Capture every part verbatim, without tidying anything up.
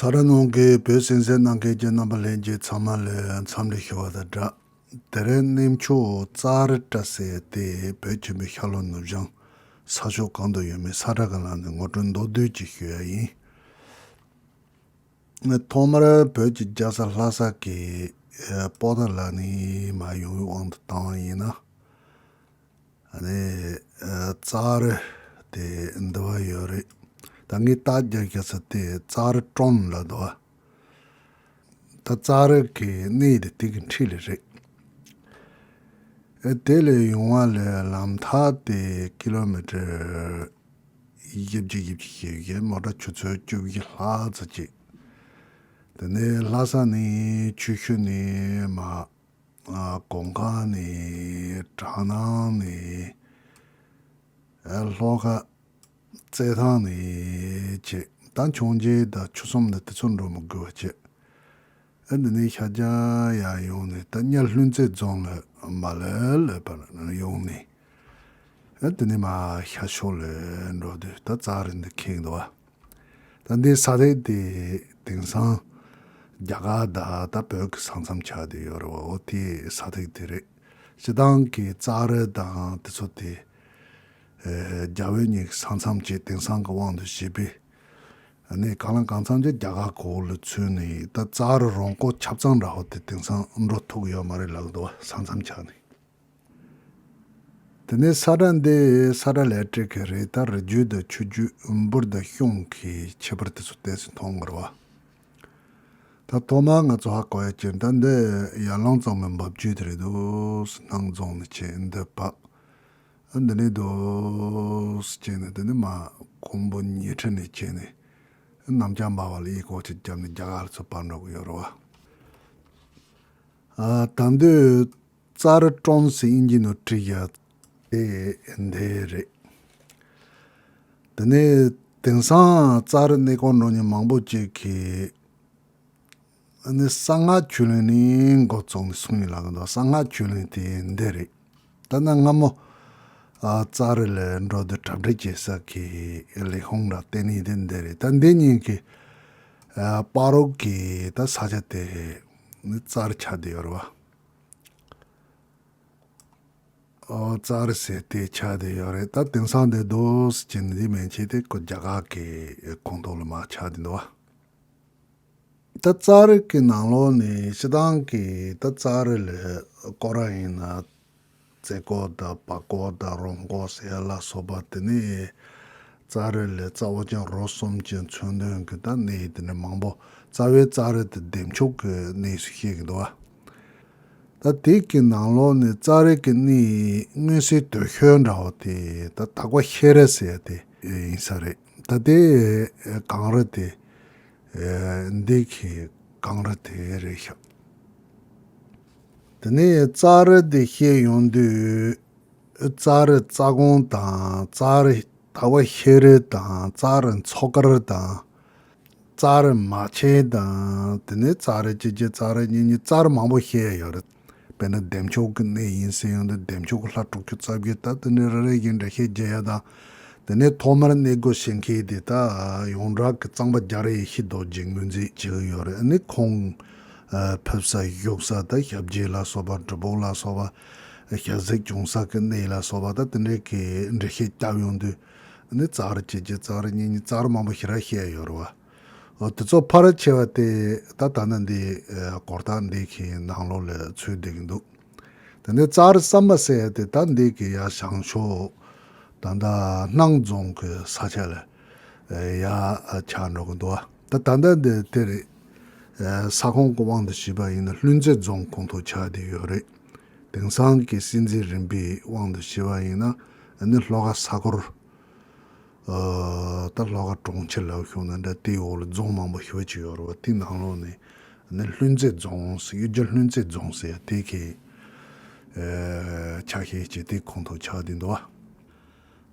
ད་ར་ནང་གི་བོད་གསན་གཟིགས་གནང་མཁན་གྱི་རྣམ་པ་ལྷན་རྒྱས་ཚང་མ་ལ་འཚམས་འདྲི་ཞུ་བ་དང་སྦྲགས། དེ་རིང་གནས་མཆོག་ཙཱ་རི་ཏྲ་ཟེར་ཏེ་བོད་ཆེན་པོའི་ཤར་ལྷོ་ནུབ་བྱང་ས་ཕྱོགས་གང་དུ་ཡོད་མེད་ས་ཁྲ་གི་ལམ་ནས་ངོ་སྤྲོད་མདོར་བསྡུས་ཅིག་ཞུ་ཡ་ཡིན། ཐོག་མར་བོད་ཀྱི་རྒྱལ་ས་ལྷ་ས་གི་ཨ་པོ་ཏཱ་ལ་ནས་མར་ཡོང་བའི་དབང་དུ་བཏང་བ་ཡིན་ན། ཨ་ནི་ཨ་ཙཱ་རི་དེ་འདི་བ་ཡོད་རེད། ད་ངས་རྟགས་རྒྱག་རྒྱག་ས་དེ་ཙཱ་རི་ཀྲོན་ལབ་འདུག་བ། ད་ཙཱ་རི་གི་གནས་དེ་དེ་གི་འཁྲིས་ལ་རེད། ཨེ་དེ་ལས་ཡོང་བ་ལས་ལམ་ཐག་དེ་ཀི་ལོ་མི་ཊར་བཞི་བཅུ་བཞི་བཅུ་ཞེ་བཞི། མོ་ཊ་ཆུ་ཚོད་བཅུ་བཞི་ལྷག་ཙམ་ཅིག་དེ་ནས་ལྷ་ས་ནས་ཆུ་ཤུར་ནས་མར་ཨ་གོང་ཁ་ནས་གྲ་ནང་ནས་ཨ་ལྷོ་ཁ་རྩེད་ཐང་ནས་བྱས། ད་འཕྱོངས་རྒྱས་དང་ཆུ་ཟོམ་དང་དེ་ཚོ་འགྲོ་མི་དགོས་པ་བྱས། ཨ་འདི་ནས་ཤར་རྒྱག་ཡར་ཡོང་ནས་ད་སྨྱན་ལྷུན་རྩེ་རྫོང་ལ་མར་ལ་ལོས་པར་ཡོང་ནས། ཨ་དེ་ནས་མར་ཤར་ཕྱོགས་ལ་འགྲོ་དུས་ད་ཙཱ་རི་འདི་ཁེངས་འདུག་བ། ད་འདི་ས་ཐིག་དེ་དེང་སང་རྒྱ་གར་དང་ད་བོད་ཀྱི་ས་མཚམས་ཆགས་བསྡད་ཡོད་རེད་བ། འོ་དེ་ས་ཐིག་དེ་རེད། སྤྱིར་བཏང་གི་ཙཱ་རི་དང་དེ་ཚོ་དེ་ཨེ་རྒྱ་བོད་གཉིས་ཀྱི་ས་མཚམས་ཀྱི་དེང་སང་གི་དབང་དུ་བྱས་པའི་ཨ་ནི་གང་ལ་གང་འཚམ་གྱི་རྒྱ་གར་གོ་ལ་ཚུད་ནས། ད་ཙཱ་རི་རོང་ཁོག་ཆབ་གཙང་འདྲ་བོ་དེ་དེང་སང་འགྲོ་ཐུབ་ཀྱི་ཡོད་མ་རེད་ལབ་འདུག་བ། ས་མཚམས་ཆགས་ནས། དེ་ནས་ས་ཁྲ་འདི་ས་ཁྲ་ལེགས་ཀྲིག་གི་རེད། ད་རི་རྒྱུད་དང་ཆུ་རྒྱུད་འབུར་དང་གཤོང་གི་ཁྱད་པར་དེ་ཚོ་ཏོག་ཙམ་མཐོང་གི་རེད་བ། ད་ཐོག་མར་ང་ཚོ་ཧ་གོ་ཡ་ཅིག་ད་འདི་ཡར་ཀླུང་གཙང་པོའི་འབབ་རྒྱུད་དེ་རེད་འདུག་སྣང་རྫོང་ནས་བྱས་འདི་བབས། ཨ་འདི་ནས་འདུག་སེ་བྱས་ནས་དེ་ནས་མར་ཀོང་པོ་ཉི་ཁྲི་ནས་བྱས་ནས་གནམ་ལྕགས་འབར་བ་ལ་གཡས་སྐོར་ཅིག་བརྒྱབ་ནས་རྒྱ་གར་ལ་ཚུར་བབས་འགྲོ་གི་ཡོད་རེད་བ། ཨ་ད་འདོད། ཙཱ་རི་ཀྲོན་ཟེར་དབྱིན་ཇི་ནང་བྲིས་ཡ་དེ་འདི་རེད། དེ་ནས་དེང་སང་ཙཱ་རི་གནས་སྐོར་འགྲོ་མཁན་མང་པོ་ཅིག་གིས་ཨ་ནི་གསང་སྔགས་ཆོས་གླིང་ནས་འགོ་བཙུགས་ནས་གསུང་ཡིན་ལབ་གི་འདུག་གསང་སྔགས་ཆོས་གླིང་དེ་འདི་རེད། ད་ནི་སྔ་མོ་ཨ་ཙཱ་རི་ལ་འགྲོ་དུས་གྲ་སྒྲིག་བྱེད་ས་གི་ལས་ཁུངས་ར་ལྟེ་གནས་དེ་འདི་རེད། ད་འདི་གཉིས་ཀྱི་ཨ་བར་རོགས་ཀྱི་ད་ས་ཆ་དེ་ནི་ཙཱ་རི་ཆགས་བསྡད་ཡོད་རེད་བ། ཨོ་ཙཱ་རི་ཟེར་དེ་ཆགས་བསྡད་ཡོད་རེད། ད་དེང་སང་དེ་འདུག་སེ་བྱས་ནས་འདི་མན་ཆད་དེ་ཁོ་རྒྱ་གར་གྱི་ཁོངས་གཏོགས་ལ་མར་ཆགས་བསྡད་འདུག་བ། ད་ཙཱ་རི་གི་ནང་ལོགས་ནས་སྤྱིར་བཏང་གི་ད་ཙཱ་རི་ལ་སྐོར་ར་ཡིན་ན་རྩེ་སྐོར་དང་བར་སྐོར་དང་རོང་སྐོར་ཟེར་ཡ་ལ་སོགས་པ་དེ་ནས་ཙཱ་རི་ལ་རྩ་བ་ཅན་རོ་གསུམ་གྱི་མཚོན་དོན་གྱི་ད་གནས་དེ་ནས་མང་པོ་རྩ་བའི་ཙཱ་རི་དེ་བདེ་མཆོག་གི་གནས་སུ་བཤད་ཀྱི་འདུག་བ། ད་དེ་གི་ནང་ལོགས་ནས་ཙཱ་རི་གི་གནས་མངོན་གསལ་དོད་ཤོས་འདྲ་བོ་དེ་ད་དྭགས་པོ་ཤེས་རིག་ཟེར་ཡ་དེ་ཡིན་ས་རེད། ད་དེ་གངས་རི་དེ་འདི་གི་གངས་རི་དེ་རེད་ཤག་དེ་ནས་ཙཱ་རི་དེ་བཤད་ཡོང་དུས། ཙཱ་རི་རྩ་དགོན་དང་ཙཱ་རི་དྭགས་པོ་ཤེས་རིག་དང་ཙཱ་རི་མཚོ་དཀར་དང་། ཙཱ་རི་མ་ཆེན་དང་དེ་ནས་ཙཱ་རི་གཅིག་གཅིག་ཙཱ་རི་གཉིས་གཉིས་ཙཱ་རི་མང་པོ་བཤད་ཡ་ཡོད་རེད། དཔེར་ན་བདེ་མཆོག་གི་གནས་ཡིན་ཟེར་ཡོང་དུས་བདེ་མཆོག་གི་ལྷ་དྲུག་ཅུ་རྩ་བརྒྱད་ད་དེ་ནས་རེ་རེ་བཞིན་འགྲེལ་བཤད་རྒྱག་ཡ་དང་། དེ་ནས་ཐོག་མར་གནས་སྒོ་ཕྱེ་མཁན་དེ་ད་ཡོངས་གྲགས་ཀྱི་གཙང་པ་རྒྱ་རི་ཡེ་ཤེས་རྡོ་རྗེ་ངོས་འཛིན་བྱེད་ཀྱི་ཡོད་རེད། ཨ་ནི་ཁོང་ཕེབས་ས་བཞུགས་ས་ད་ཞབས་རྗེས་ལ་སོགས་པ་སྒྲུབ་ཕུག་ལ་སོགས་པ་ཞལ་གཟིགས་བྱུང་ས་གི་གནས་ལ་སོགས་པ་ད་དེ་འདྲའི་གི་འགྲེལ་བཤད་བརྒྱབ་ཡོང་དུས་ཨ་ནི་ཙཱ་རི་གཅིག་གཅིག་ཙཱ་རི་གཉིས་གཉིས་ཙཱ་རི་མང་པོ་ཞེ་དྲག་བཤད་ཡོད་རེད་བ། འོ་དེ་ཚོ་ཕལ་ཆེ་བ་དེ་ད་ད་ནི་འདི་གོ་རྟགས་འདི་གི་ནང་ལོགས་ལ་ཚུད་བསྡད་ཀྱི་འདུག་དེ་ནས་ཙཱ་རི་བསམ་པ་ཟེར་ཡ་དེ་ད་འདི་གི་ཡ་བྱང་ཕྱོགས་ད་ལྟ་སྣང་རྫོང་གི་ས་ཆ་ལ་ཡ་ཆགས་འགྲོ་གི་འདུག་ད་ད་ལྟ་འདི་དེ་རེད། ས་ཁོངས་ཀྱི་དབང་དུ་བྱས་པ་ཡིན་ན་ལྷུན་རྩེ་རྫོང་ཁོངས་གཏོགས་ཆགས་བསྡད་ཡོད་རེད། དེང་སང་གི་སྲིད་འཛིན་རིམ་པའི་དབང་དུ་བྱས་པ་ཡིན་ན་ནི་ལྷོ་ཁ་ས་སྐོར། ཨ་ད་ལྷོ་ཁ་གྲོང་ཁྱེར་ལ་ཤོང་ན་འདྲ་དེའི་འོག་ལ་རྫོང་མང་པོ་ཞེ་པོ་ཅིག་ཡོད་རེད་བ། དེའི་ནང་ལོགས་ནས་ནི་ལྷུན་རྩེ་རྫོང་ཟེར་གཡུ་རྒྱལ་ལྷུན་རྩེ་རྫོང་ཟེར་དེ་གི་ཨ་ཆ་ཤས་ཅིག་དེ་ཁོངས་གཏོགས་ཆགས་བསྡད་འདུག་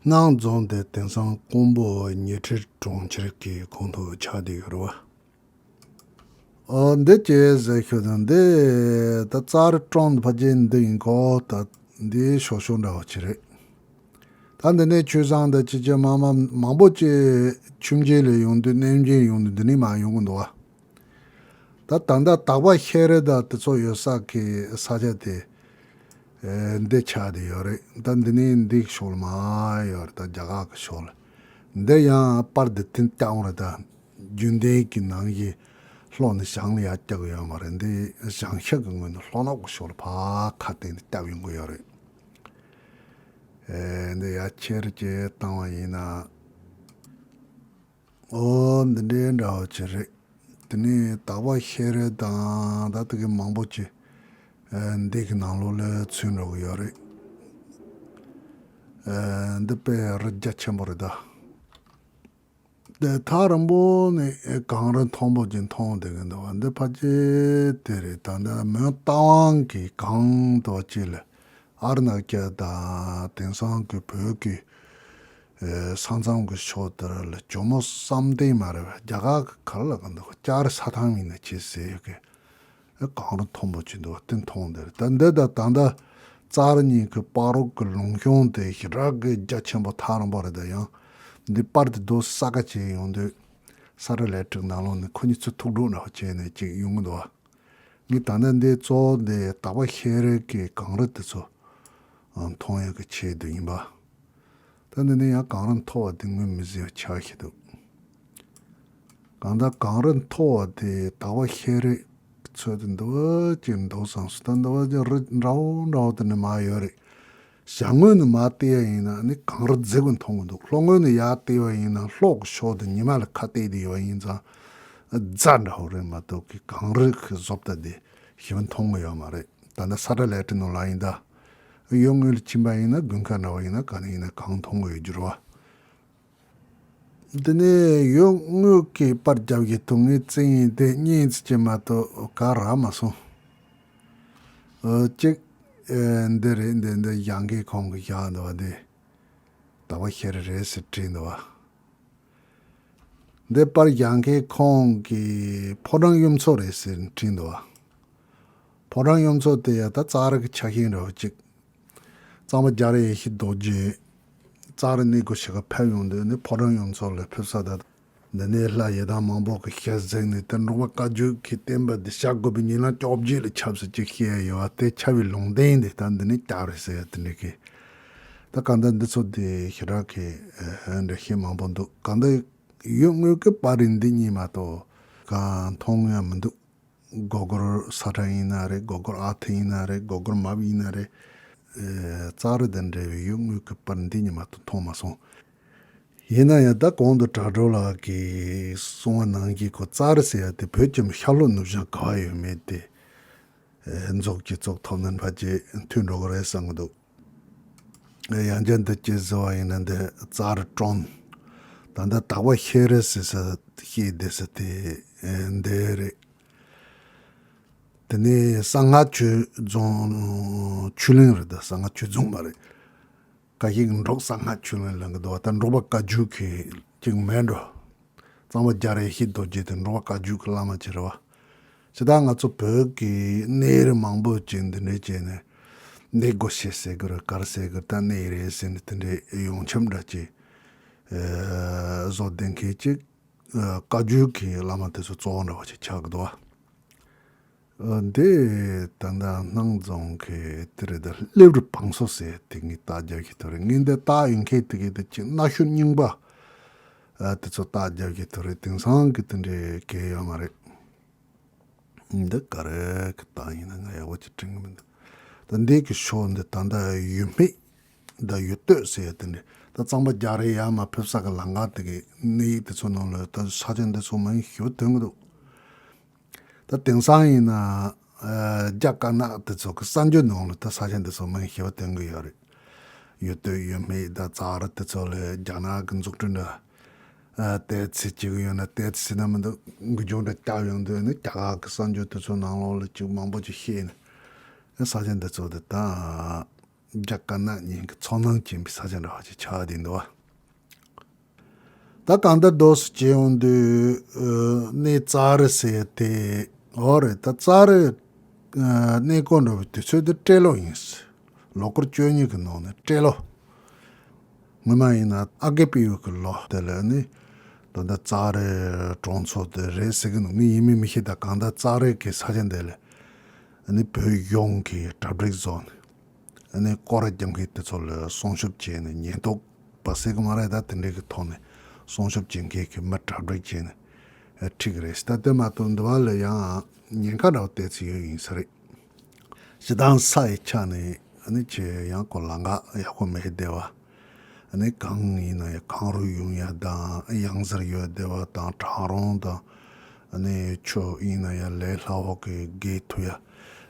བ། སྣང་རྫོང་དེ་དེང་སང་ཀོང་པོ་ཉི་ཁྲི་གྲོང་ཁྱེར་གི་ཁོངས་གཏོགས་ཆགས་བསྡད་ཡོད་རེད་བ། ཨོ་འདི་ཅི་ཟེར་ཤོད་དང་འདི་ད་ཙཱ་རི་ཀྲོན་ཕ་ཅན་འདི་ཡིན་གོ་ད་འདི་ཤོག་ཤོག་འདྲ་བ་ཅི་རེད། ད་འདི་ནས་ཆོས་བཟང་དང་ཅི་ཅི་མ་མ་མང་པོ་ཅི་ཆུ་མཇལ་ལས་ཡོང་དུས་གནས་མཇལ་ཡོང་དུས་འདི་ནས་མ་ཡོང་གི་འདུག་བ། ད་ད་ལྟ་དག་པ་ཤེས་རིག་དང་དེ་ཚོ་ཡོད་ས་གི་ས་ཆ་དེ་ཨེ་འདི་ཆགས་བསྡད་ཡོད་རེད། ད་འདི་ནས་འདི་ཕྱོགས་ལ་མར་ཡོད་རེད། ད་རྒྱ་གར་གི་ཕྱོགས་ལ། འདི་ཡང་པར་འདི་དེ་བཏང་རེད། ད་རྒྱུན་ལྡན་གྱི་ནང་བཞིན་ལྷོ་ནས་བྱང་ལ་ཡར་བཀྱག་གི་ཡོད་མ་རེད། འདི་བྱང་ཤར་གི་ངོས་ནས་ལྷོ་ནུབ་ཀྱི་ཕྱོགས་ལ་ཕར་ཁ་གཏད་ནས་བཀྱག་ཡོང་གི་ཡོད་རེད། ཨེ་འདི་ཡར་ཆེར་ཅིག་བཏང་བ་ཡིན་ན། ཨོ་འདི་འདྲའི་འདྲ་བོ་ཅིག་རེད། དེ་ནས་དག་པ་ཤེས་རིག་དང་ད་ལྟ་གི་མང་པོ་ཅིག་ཨེ་འདི་གི་ནང་ལོགས་ལ་ཚུད་འགྲོ་གི་ཡོད་རེད། ཨེ་འདི་དཔེ་རི་རྒྱ་ཆེན་པོ་རེད་ད། དེ་ཐག་རིང་པོ་ནས་གངས་རི་མཐོན་པོ་ཅིག་མཐོང་བསྡད་ཀྱི་འདུག་བ། འདི་ཕལ་ཆེར་དེ་རེད། ད་ལྟ་མོན་རྟ་དབང་གི་གངས་དེ་ཅིག་ལ་ཨར་ནག་ཅ་དང་དེང་སང་གི་བོད་ཀྱི་ཨེ་ས་མཚམས་ཀྱི་ཕྱོགས་དེར་ལ་ཇོ་མོ་བསམ་གཏན་མ་རེད་བ། རྒྱ་གར་གྱི་ག་རེ་ལབ་ཀྱི་འདུག་ལྕགས་རི་ས་ཐམ་ཡིན་ན་ཅི་ཟེར་ཡོད་གི། ཨེ་གངས་རི་མཐོན་པོ་ཅིག་འདུག་བ། དེ་མཐོང་བསྡད་རེད། ད་འདི་ད་ད་ལྟ་རྩ་རི་གཉིས་ཀྱི་བར་རོ་གི་ལུང་གཤོང་དེ་ཞེ་དྲག་གི་རྒྱ་ཆེན་པོ་ཐག་རིང་པོ་རེད། ད་ཡང་འདི་པར་དེ་རྡོ་ས་ཀ་བྱས་ཡོང་དུས་ས་རི་ལེ་ཊིག་ནང་ལོགས་ནས་ཁོ་གཉིས་ཚོ་ཐུག་འགྲོ་འདྲ་བོ་བྱས་ནས་ཅིག་ཡོང་གི་འདུག་བ། ངས་ད་ནི་འདི་གཙོ་བོ་འདི་དག་པ་ཤེས་རིག་གི་གངས་རི་དེ་ཚོ་མཐོང་ཡག་གི་ཆེད་དུ་ཡིན་པ། ད་འདི་ནི་ཡང་གངས་རི་མཐོ་བ་དེ་ངོས་མི་བཟེད་པ་ཆགས་ཤིག་འདུག་གང་ལྟར་གངས་རི་མཐོ་བ་དེ་དག་པ་ཤེས་རིག་ཚོད་དུ་འདུག་ཅིག་འདུག་བསམ་སོང་། ད་འདུག་ཅིག་རི་འདྲ་བོ་འདྲ་བོ་དེ་ནི་མར་ཡོད་རེད། བྱང་ངོས་ནས་མར་བལྟས་པ་ཡིན་ན་ནི་གངས་རི་རྫིག་པོ་མཐོང་གི་འདུག་ལྷོ་ངོས་ནས་ཡར་བལྟས་པ་ཡིན་ན་ལྷོ་གི་ཕྱོགས་དེ་ཉི་མ་ལ་ཁ་གཏད་དེ་ཡོད་པ་ཡིན་ཙང་རྫ་འདྲ་བོ་རེད་མ་གཏོགས་ཀྱི་གངས་རི་གི་བཟོ་ལྟ་དེ་ཞེ་པོ་མཐོང་གི་ཡོད་མ་རེད། ད་ནི་ས་ཊ་ལའི་ཊི་ནང་ལ་ཡིན་ད། ཡོད་ངོས་ལ་ཕྱིན་པ་ཡིན་ན་དགུན་ཁ་འདྲ་བོ་ཡིན་ན་ག་ནས་ཡིན་ན་གངས་མཐོང་གི་ཡོད་རྒྱུ་རེད་བ། འདི་ནས་ཡོད་ངོས་ཀྱི་པར་རྒྱབ་ཀྱི་ཐུག་ངའི་བཙན་ཡིན་དེ་གཉིས་ཙམ་གྱིས་མ་གཏོགས་ག་རག་མ་སོང་། ཨོ་གཅིག་ཨེ་འདི་རེད། འདི་འདི་ཡང་ཁའི་ཁོང་གི་བཞག་འདུག་བ། འདི་དག་པ་ཤེས་རིག་རེད་ཟེར་བྲིས་འདུག་བ། འདི་པར་ཡང་ཁའི་ཁོང་གི་ཕོ་བྲང་གཡུ་མཚོ་རེད་ཟེར་བྲིས་འདུག་བ། ཕོ་བྲང་གཡུ་མཚོ་དེ་ཡ་ད་ཙཱ་རི་གི་ཆ་ཤས་འདྲ་བོ་གཅིག་གཙང་པ་རྒྱ་རས་ཡེ་ཤེས་རྡོ་རྗེ་ཙཱ་རི་གནས་སྒོ་ཕྱེད་ཀ་ཕེབས་ཡོང་དུས་ནི་ཕོ་བྲང་གཡུ་མཚོ་ལ་ཕེབས་ས་དང་། འདི་ནས་ལྷ་ཡི་དམ་མང་པོ་གི་ཞལ་གཟིགས་ནས་དེ་འབྲུག་པ་བཀའ་བརྒྱུད་ཀྱི་བསྟན་པ་འདི་བཤིག་དགོས་པའི་ཉེ་ལམ་བཅོ་བརྒྱད་ལ་ཆགས་སུ་ཅིག་བཤད་ཡོད་པ་དེ་ཆགས་པའི་ལུང་བསྟན་འདི་ད་འདི་ནས་བསྐྱར་རེ་ཟེར་ཡ་དེ་འདྲ་གི། ད་གང་ལྟར་འདི་ཚོ་དེ་ཞེ་དྲག་གི་འགྲེལ་བཤད་མང་པོ་འདུག་གང་ལྟར་ཡོད་ངོས་ཀྱི་པར་རིས་འདི་གཉིས་མ་གཏོགས་གང་མཐོང་ཡ་མི་འདུག་སྒོ་སྒོར་ས་ཁྲ་ཡིན་ན་རེད། སྒོ་སྒོར་ཨ་ཐི་ཡིན་ན་རེད། སྒོ་སྒོར་མབ་ཡིན་ན་རེད། ཨེ་ཙཱ་རི་དང་འབྲེལ་བའི་ཡོད་ངོས་ཀྱི་པར་འདི་ཉིད་མ་གཏོགས་མཐོང་མ་སོང་། ཡིན་ན་ཡང་ད་གོང་དུ་གྲགས་སྒྲོལ་ལགས་ཀྱིས་གསུངས་པ་ནང་བཞིན་ཁོ་ཙཱ་རི་ཟེར་ཡ་དེ་བོད་ཀྱི་ཤར་ལྷོ་ནུབ་བྱང་ག་བ་ཡོད་མེད་དེ་ཨེ་རྫོགས་ཀྱི་རྫོགས་ཐོབ་ནས་ཕལ་ཆེར་མཐུད་འགྲོ་གི་རེད་བསམ་གྱི་འདུག་ཡང་བསྐྱར་འདི་སྐྱེ་ཟེར་བ་ཡིན་ན་འདི་ཙཱ་རི་ཀྲོན། ད་ལྟ་དག་པ་ཤེས་རིག་ཟེར་ས་ཤེས་བསྡད་ས་དེ་འདི་རེད། དེ་ནས་གསང་སྔགས་ཆོས་རྫོང་ཆོས་གླིང་རེད། ད་གསང་སྔགས་ཆོས་རྫོང་མ་རེད། ཁ་ཤས་ཀྱིས་འབྲུག་གསང་སྔགས་ཆོས་གླིང་ལབ་ཀྱི་འདུག་ད་འབྲུག་པ་བཀའ་བརྒྱུད་ཀྱི་ཅིག་མེད་འགྲོ། གཙང་པ་རྒྱ་རས་ཡེ་ཤེས་རྡོ་རྗེ་དེ་འབྲུག་པ་བཀའ་བརྒྱུད་ཀྱི་བླ་མ་ཅིག་རེད་བ། ཇི་ལྟར་ང་ཚོ་བོད་ཀྱི་གནས་རི་མང་པོ་ཅིག་འདི་འདྲའི་བྱས་ནས་གནས་སྒོ་ཕྱེ་ཟེར་གི་རེད། ག་རེ་ཟེར་གི་རེད། ད་གནས་རེད་ཟེར་ནས་དེ་འདྲའི་ཡོངས་ཁྱབ་འདྲ་ཅིག་ཨེ་བཟོ་བསྡད་མཁན་ཅིག་ཨེ་བཀའ་བརྒྱུད་ཀྱི་བླ་མ་དེ་ཚོ་གཙོ་བོ་འདྲ་བ་ཅིག་ཆགས་གི་འདུག་བ། ཨ་འདི་ད་ལྟ་སྣང་རྫོང་གི་དེ་རེད། ད་སླེབས་རི་བང་སོ་ཟེར་དེ་ངས་རྟགས་རྒྱབ་ཀྱི་ཐོ་རེད། ངས་འདི་རྟགས་ཡོད་མཁན་དེ་གི་དེ་ཅིག་སྣ་ཤོར་རྙིང་པ་ཨ་དེ་ཚོ་རྟགས་རྒྱབ་ཀྱི་ཐོ་རེད། དེང་སང་གི་དེ་འདྲའི་གལ་ཡོད་མ་རེད། འདི་ག་རེ་གི་རྟགས་ཡིན་ན་ང་ཡག་པོ་ཅིག་དྲན་གི་མི་འདུག་ད་འདི་གི་ཕྱོགས་འདི་ད་ལྟ་ཡུལ་སྨད་ད་ཡུལ་སྟོད་ཟེར་ཡ་དེ་འདྲ། ད་གཙང་པ་རྒྱ་རས་ཡར་མར་ཕེབས་ས་གི་ལམ་ཁ་དེ་གི་གནས་ཡིག་དེ་ཚོ་ནང་ལ་ད་ས་ཆ་འདི་ཚོ་མིང་ཞིབ་ཐོན་གི་འདུག་ད་དེང་སང་ཡིན་ན་ཨ་རྒྱ་དཀར་ནག་དེ་ཚོ་གི་གསར་འགྱུར་ནང་ལ་ད་ས་ཆ་འདི་ཚོ་མིང་ཞིབ་ཐོན་གི་ཡོད་རེད། ཡུལ་སྟོད་ཡུལ་སྨད་ད་ཙཱ་རི་དེ་ཚོ་ལ་རྒྱ་ནག་གི་འཛུགས་སྐྲུན་འདྲ་ཨ་ཏོག་ཙམ་བྱེད་གི་ཡོད་ན་ཏོག་ཙམ་ཟེར་ན་མི་འདུག་འགུལ་སྐྱོད་འདྲ་བརྒྱབ་ཡོང་དུས་ནི་རྒྱ་གར་གི་གསར་འགྱུར་དེ་ཚོ་ནང་ལོགས་ལ་ཅིག་མང་པོ་ཅིག་བཤད་ནས་ཨ་ས་ཆ་འདི་ཚོ་དེ་ད་རྒྱ་དཀར་ནག་གཉིས་ཀྱི་ཚོར་སྣང་ཅན་པའི་ས་ཆ་འདྲ་བ་ཅིག་ཆགས་བསྡད་འདུག་བ། ད་གང་ལྟར་འདུག་སེ་བྱས་ཡོང་དུས་ཨ་གནས་ཙཱ་རི་ཟེར་དེ་འོ་རེད། ད་ཙཱ་རི་ཨ་གནས་སྐོར་འགྲོ་བའི་དུས་ཚོད་དེ་སྤྲེལ་ལོ་ཡིན། ལོ་འཁོར་བཅུ་གཉིས་ཀྱི་ནང་ནས་སྤྲེལ་ལོ། སྔོན་མ་ཡིན་ན་ཨ་གི་པི་ཡུ་གི་ལོ་དེ་ལ་ནི་ ད་ལྟ་ཙཱ་རི་གྲོང་ཚོ་དེ་རེད་ཟེར་གི་འདུག་ངས་ཡིན་མིན་མི་ཤེས། ད་གང་ལྟར་ཙཱ་རི་གི་ས་ཆ་འདི་ལ་ཨ་ནི་བོད་གཞུང་གི་གྲ་སྒྲིག་བཟོ་ནས་ཨ་ནི་སྐོར་ར་རྒྱག་མཁན་དེ་ཚོ་ལ་སྲུང་སྐྱོབ་བྱས་ནས། ཉེན་རྟོག་པ་ཟེར་གི་མ་རེད། ད་དེ་འདྲའི་གི་ཐོག་ནས་སྲུང་སྐྱོབ་བྱེད་མཁན་གི་མི་གྲ་སྒྲིག་བྱས་ནས་ཨ་ཁྲིད་གི་རེད་ཟེར། ད་དེ་མ་གཏོགས་འདི་བ་ལ་ཡང་ཉེན་ཁ་འདྲ་བོ་དེ་ཚོ་ཡོད་ཡིན་ས་རེད། སྤྱིར་བཏང་ས་ཡི་ཆ་ནས་ཨ་ནི་ཅི་ཡང་ཁོ་ལམ་ཁ་ཡག་པོ་མེད་བསྡད་པ། ཨ་ནི་གངས་ཡིན་ན་ཡང་གངས་རུད་ཡོང་ཡ་དང་གཡང་གཟར་ཡོད་བསྡད་པ་དང་། གྲང་རོང་དང་ཨ་ནི་ཆུ་ཡིན་ན་ཡང་ལས་སླ་བོ་གི་བརྒལ་ཐུབ་ཡ་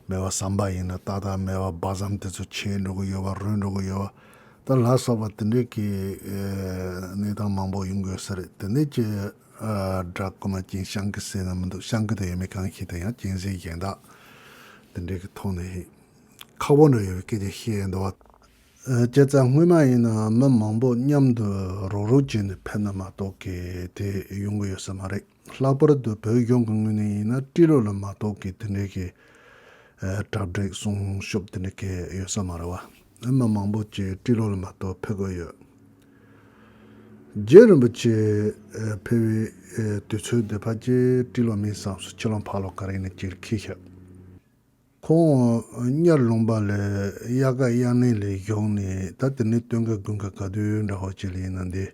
མེད་པ། ཟམ་པ་ཡིན་ན་ཏག་ཏག་མེད་པ། སྦ་ཟམ་དེ་ཚོ་ཆད་འགྲོ་གི་ཡོད་པ། རུལ་འགྲོ་གི་ཡོད་པ། ད་ལ་སོགས་པ་དེ་འདྲའི་གི་ཨེ་གནས་སྟངས་མང་པོ་ཡོང་གི་ཡོད་ས་རེད། དེ་ནས་ཀྱི་ཨ་སྦྲ་ཀུ་མ་ཅིན་ཤང་ཀི་ཟེར་ན་མི་འདུག་ཤང་ཀི་དེ་ཡོད་མེད་གང་ཤེས། དེ་ཡང་གཅན་གཟན་གཞན་དག་དེ་འདྲའི་གི་ཐོག་ནས་ཁག་པོ་འདྲ་ཡོད་པའི་སྐད་ཆ་བཤད་འདུག་བ། ཨ་བྱས་ཙང་སྔོན་མ་ཡིན་ན་མི་མང་པོ་མཉམ་དུ་རོགས་རོགས་བྱས་ནས་ཕེབས་ན་མ་གཏོགས་གི་དེ་ཡོང་གི་ཡོད་ས་མ་རེད། ལྷག་པར་དུ་བོད་གཞུང་གི་ངོས་ནས་ཡིན་ན་ཏྲི་ལོ་ལ་མ་གཏོགས་གི་དེ་འདྲའི་གི་ཨ་གྲ་སྒྲིག་སྲུང་སྐྱོབ་དེ་འདྲའི་གི་ཡོད་ས་མ་རེད་བ། མི་མང་པོ་ཅིག་ཏྲི་ལོ་ལ་མ་གཏོགས་ཕེབས་དགོས་ཡོད། རྗེ་རིན་པོ་ཆེ་ཨ་ཕེབས་པའི་ཨ་དུས་ཚོད་དེ་ཕལ་ཆེར་ཏྲི་ལོ་མིན་བསམ་སོང་། ཕྱི་ལོ་ཕ་ལོ་ག་རེ་ཡིན་ན་ཅིག་འཁེལ་ཤག་ཁོང་གཉའ་ལུང་པ་ལ་དབྱར་ཁ་དབྱར་གནས་ལ་བཞུགས་ནས། ད་དེ་ནས་སྟོན་ཁ་དགུན་ཁ་ག་དུས་འདྲ་བོ་ཅིག་ལ་ཡིན་ན་འདི་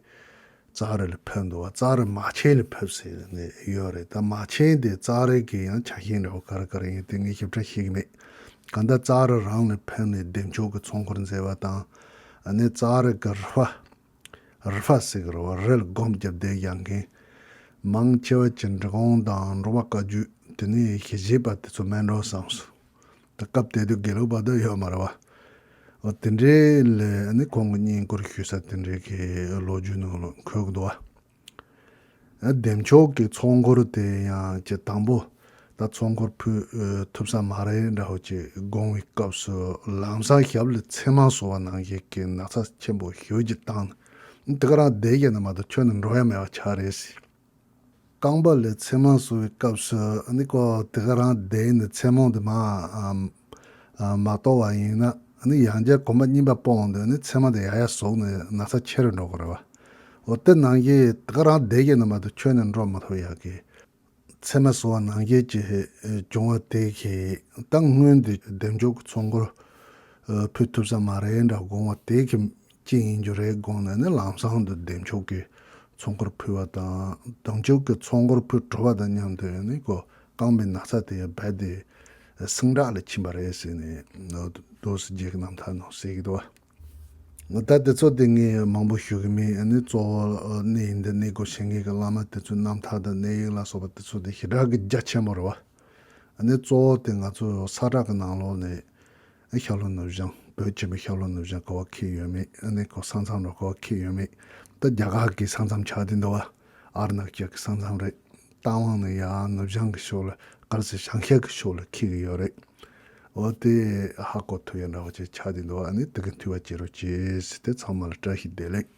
ཙཱ་རི་ལ་ཕེབས་འདུག་བ། ཙཱ་རི་མ་ཆེན་ལ་ཕེབས་ཟེར་ནས་ཡོད་རེད། ད་མ་ཆེན་དེ་ཙཱ་རི་གི་ཡང་ཆ་ཤས་འདྲ་བོ་ག་རེ་ག་རེ་ཡིན་དེ་ངས་ཞིབ་ཕྲ་ཤེས་ཀྱི་མེད། གང་ལྟར་ཙཱ་རི་རང་ལ་ཕེབས་ནས་བདེ་མཆོག་གི་ཚོགས་འཁོར་མཛད་པ་དང་། ཨ་ནི་ཙཱ་རི་གི་རུ་པ། རུ་པ་ཟེར་གི་རེད་བ། རི་ལ་སྒོམ་རྒྱབ་བསྡད་ཡག་མཁན། མང་ཆེ་བ་ཅིག་འབྲི་གུང་དང་འབྲོག་པ་བཀའ་བརྒྱུད། དེ་ནས་ཞི་བྱེད་པ་དེ་ཚོ་མིན་འགྲོ་བསམ་སོང་། ད་སྐབས་དེ་དུས་དགེ་ལུགས་པ་དེ་ཡོད་མ་རེད་བ། འོ་དེ་འདྲའི་ལས་ནི་ཁོང་གི་བསྙེན་བཀུར་ཞུ་ས་དེ་འདྲའི་གི་ལོ་རྒྱུས་ནང་ལ་འཁོད་གི་འདུག་བ། བདེ་མཆོག་གི་ཚོགས་འཁོར་དེ་ཡང་ཅིག་དང་པོ་ད་ཚོགས་འཁོར་ཕུལ་ཨ་ཐུབ་ས་མ་རེད་འདྲ་བོ་ཅིག་དགོངས་པའི་སྐབས་སུ། ལམ་སང་ཞབས་ལ་ཚེར་མ་བཟོ་བ་ནང་བཞིན་གྱི་ན་ཚ་ཆེན་པོ་ཞེ་ཅིག་བཏང་ནས། དེ་ག་རང་བསྡད་ཡོད་ན་མ་གཏོགས་ཁྱོན་ནས་འགྲོ་ཡ་མེད་པ་ཆགས་རེད་ཟེར། རྐང་པ་ལ་ཚེར་མ་བཟོ་བའི་སྐབས་སུ་ཨ་ནི་ཁོ་དེ་ག་རང་བསྡད་ནས་ཚེར་མ་དེ་མ་ཨ་མ་གཏོར་བ་ཡིན་ན། ཨ་ནི་ཡང་བསྐྱར་གོམ་པ་གཉིས་པ་སྤོ་འོང་དུས་ཨ་ནི་ཚེར་མ་དེ་ཡར་ཡར་ཟུག་ནས་ན་ཚ་ཆེ་རུ་འགྲོ་གི་རེད་བ། འོ་དེ་ནང་བཞིན་དེ་ག་རང་བསྡད་ཡོད་ན་མ་གཏོགས་ཁྱོན་ནས་འགྲོ་མ་ཐུབ་ཡག་གི། ཚེར་མ་བཟོ་བ་ནང་བཞིན་གྱི་བྱུང་བ་དེ་གིས་ད་སྔོན་དེ་བདེ་མཆོག་གི་ཚོགས་འཁོར་ཨ་ཕུལ་ཐུབ་ས་མ་རེད་འདྲ་དགོངས་པ་དེ་གི་ཅི་ཡིན་རྒྱུ་རེད་དགོངས་ནས་ནི། ལམ་སང་དུ་བདེ་མཆོག་གི་ཚོགས་འཁོར་ཕུལ་བ་དང་། བདེ་མཆོག་གི་ཚོགས་འཁོར་ཕུལ་གྲུབ་པ་དང་མཉམ་དུ་ནི་ཁོ་རྐང་པའི་ན་ཚ་དེ་རྦད་དེ་ཟིང་དྲགས་ལ་ཕྱིན་པ་རེད་ཟེར་ནས་རྡོ་རྗེ་གི་རྣམ་ཐར་ནང་གསལ་གྱི་འདུག་བ། ད་དེ་ཚོ་དེ་ངས་མང་པོ་ཞུ་གི་མེད། ཨ་ནི་གཙོ་བོ་གནས་ཡིན་འདི་གནས་སྒོ་ཕྱེ་མཁན་གྱི་བླ་མ་དེ་ཚོའི་རྣམ་ཐར་དང་གནས་ཡིག་ལ་སོགས་པ་དེ་ཚོ་དེ་ཞེ་དྲག་གི་རྒྱ་ཆེན་པོ་རེད་བ། ཨ་ནི་གཙོ་བོ་དེ་ང་ཚོ་ས་བཀྲ་གི་ནང་ལོགས་ནས་ཤར་ལྷོ་ནུབ་བྱང་། བོད་ཆེན་པོའི་ཤར་ལྷོ་ནུབ་བྱང་ག་བ་འཁེལ་ཡོད་མེད། ཨ་ནི་ཁོ་ས་མཚམས་ར་ག་བ་འཁེལ་ཡོད་མེད། ད་རྒྱ་གར་གྱི་ས་མཚམས་ཆགས་བསྡད་འདུག་བ། ཨར་ནག་ཅག་གི་ས་མཚམས་རེད། རྟ་དབང་ནས་ཡར་ནུབ་བྱང་གི་ཕྱོགས་ལ། ག་རེ་ཟེར། བྱང་ཤར་གི་ཕྱོགས་ལ་འཁེལ་གྱི་ཡོད་རེད། འོ་དེ་ཧ་གོ་ཐུབ་ཡ་འདྲ་བོ་ཅིག་ཆགས་བསྡད་འདུག་ཨ་ནི་དེ་གི་འཐུས་པ་བྱེད་རོགས་བྱེད་ཟེར་ཏེ། ཚང་མ་ལ་བཀྲ་ཤིས་བདེ་ལེགས།